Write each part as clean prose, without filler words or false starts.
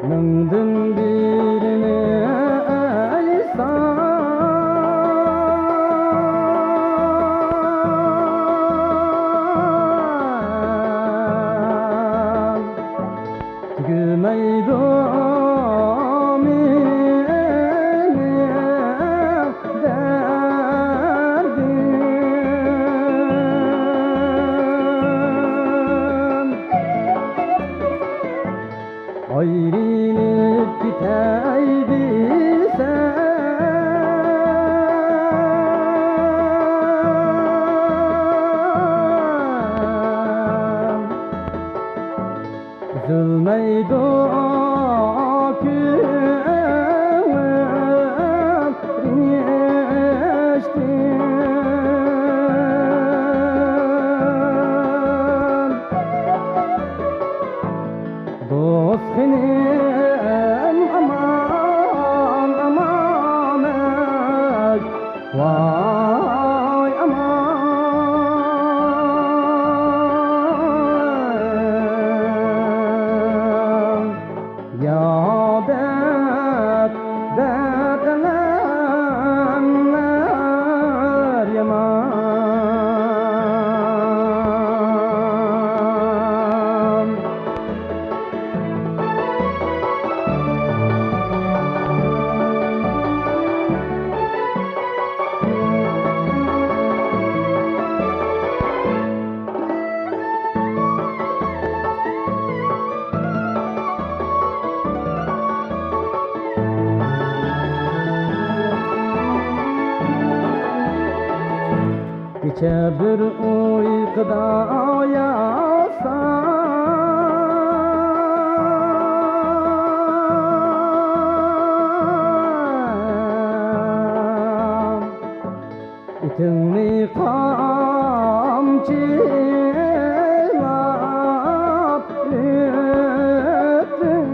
Müňden birini aýtsam. Tügemeýdi meniň derdim. Aýrylyp gitäý diýsem. Üzülmeýdi köňül riştim. Dost inim aman aman eý, waý aman. Ýa dert, dert elemler ýaman. Gije bir uýkuda ýatsam. Itiňni gamçylap ötdüň.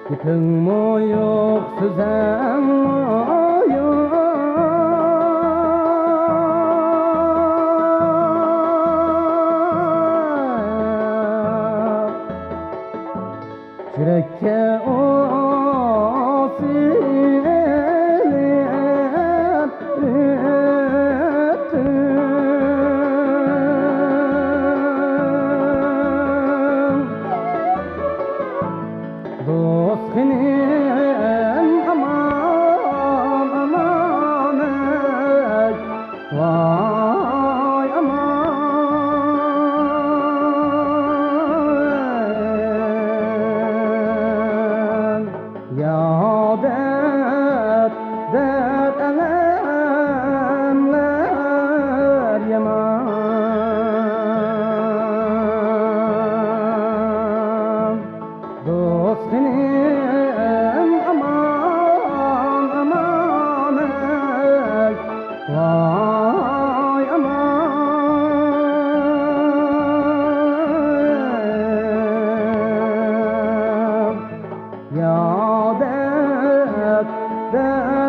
Gepiňmi ýok, sözäňmi ýok. Ýürekge ot silip ötdüň. Dost inim aman aman eý, waý aman. Ýa dert, dert elemler ýaman. Dost inim aman aman eý, waý aman. Ýa dert, dert.